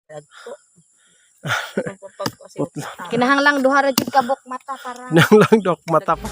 Dagko. Kinahanglang duha ra jud ka buok mata para Nang lang dok mata pa.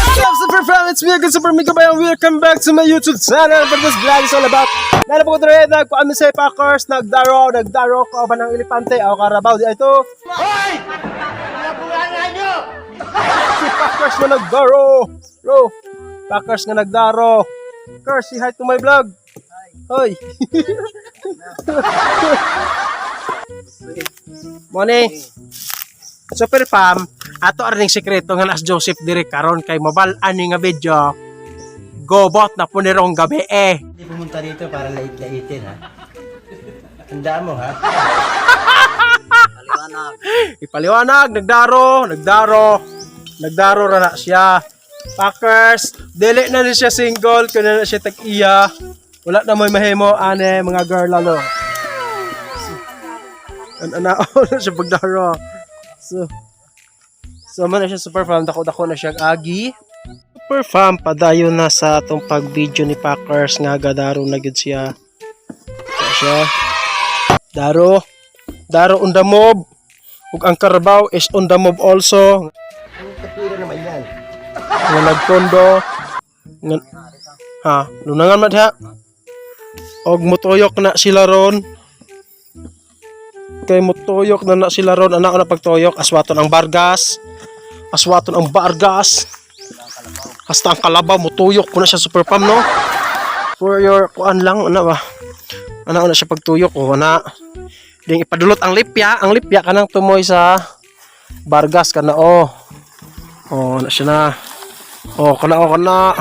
What's up, Super Fam? It's me again, Super Mika Bayan. Welcome back to my YouTube channel. For this vlog is all about Nana po ko dre, nagkuan mi sa Packers, nagdaro, nagdaro ko ba ng elepante o karabaw di ito. Hoy! Si Packers na nagdaro. Bro, Packers nga nagdaro. Packers, say hi to my vlog. Hoy. Morning. Super Fam, ato arning sekreto nga nas Joseph diri karon kay mabal ani nga video. Gobot na punirong gabi eh. Hindi pumunta dito para lait-laitin, ha? Tandaan mo, ha? Ipaliwanag, nagdaro, nagdaro. Nagdaro ra na siya. Packers, dili na ni siya single, kuno na siya tag-iya. Wala na mo'y mahimo ane mga girl lalo. An ana na siya pagdaro. So man na siya, super fam, dako dako na siya agi. Super fam, padayon na sa atong pag-video ni Packers nga gadaro na gyud siya. So, siya. Daro. Daro on the move. Ug ang Carabao is on the move also. Kapira naman yan. Nga nagkondo. Nga, ha, lunangan man diha. Og mutuyok na sila ron. Kay mutuyok na na sila ron. Anak na pagtuyok. Aswaton ang Bargas. Aswaton ang Bargas. Hasta ang kalabaw mutuyok po na siya, super pam, no? For your kuan lang ana ba. Ana na siya pagtuyok oh ana. Ding ipadulot ang lipya kanang tumoy sa Bargas kana oh. Oh, na siya na. Oh, kana oh kana.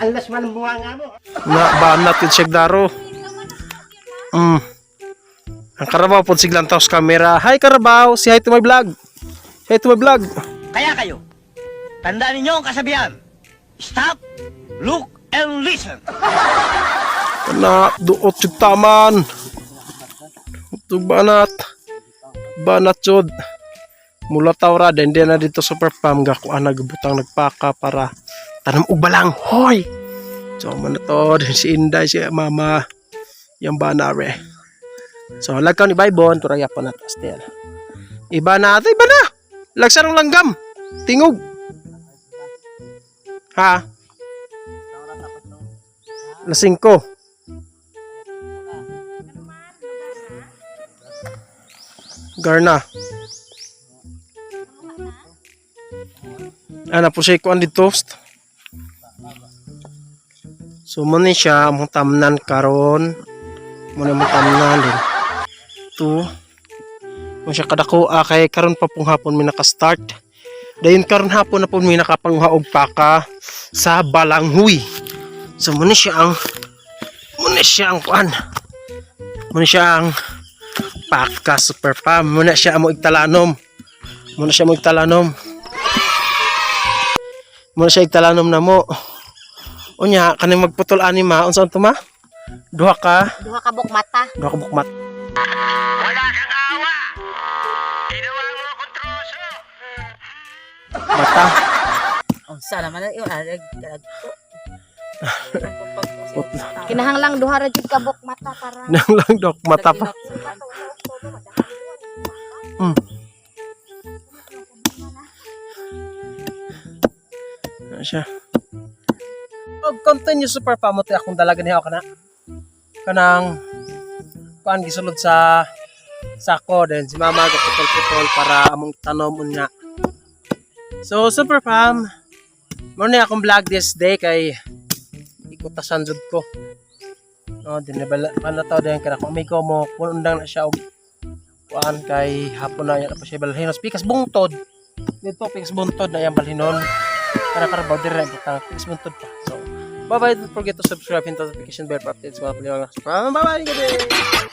Alas man ang bunga mo. Na banat yun siya daro. Ang Carabao po siglang taos camera. Hi Carabao, say hi to my vlog. Say hi to my vlog. Kaya kayo, tandaan ninyo ang kasabihan. Stop, look, and listen. Kana duot jud taman. Ug banat. Banat jud. Mula tawra din din na dito super pam ga kuan nagbutang nagpaka para tanam og balang hoy. So man na to din si Inday si mama yang banare. So lagkaw ni Baybon turaya pa na tas diyan. Iba na ito, iba na. Lagsarong langgam. Tingog. Ha? Alas 5. Garna. Ana po siya ikuan dito. So mo ni siya among tamnan karon. Mo na among tamnan din. To. Mo siya kadako ah, kay karon pa pong hapon mi naka-start. Dayon karon hapon na po mi nakapanguha og paka sa Balanghoy. So mo ni siya ang kuan. Mo ni siya ang paka, super pam. Muna siya amo igtalanom. Muna siya mo igtalanom. Muna siya igtalanom na mo. Unya kaning magputol ani ma unsa to ma? Duha ka, duha ka buok mata. duha ka bukmat. Wala kang awa! Ginawa mo akong troso! Mata. Unsa naman na yun, arag dagko. Kinahanglang duha ra jud ka buok mata para Nang lang dok mata pa. Ano siya? Og continue, super pamot akong dalaga niya kana. Kanang kuan gisulod sa sako then si mama gaputol-putol para among tanom unya. So super fam, mo ni akong vlog this day kay ikutasan jud ko. No, din na bala na to din kana kung amigo mo undang na siya og kuan kay hapon na yan pa siya balhinon. Pikas bungtod. Dito pikas buntod na yang balhinon. Kana karabaw dire butang pikas buntod pa. So Bye-bye. Don't forget to subscribe and notification bell for updates. Bye-bye. Bye-bye. Good day.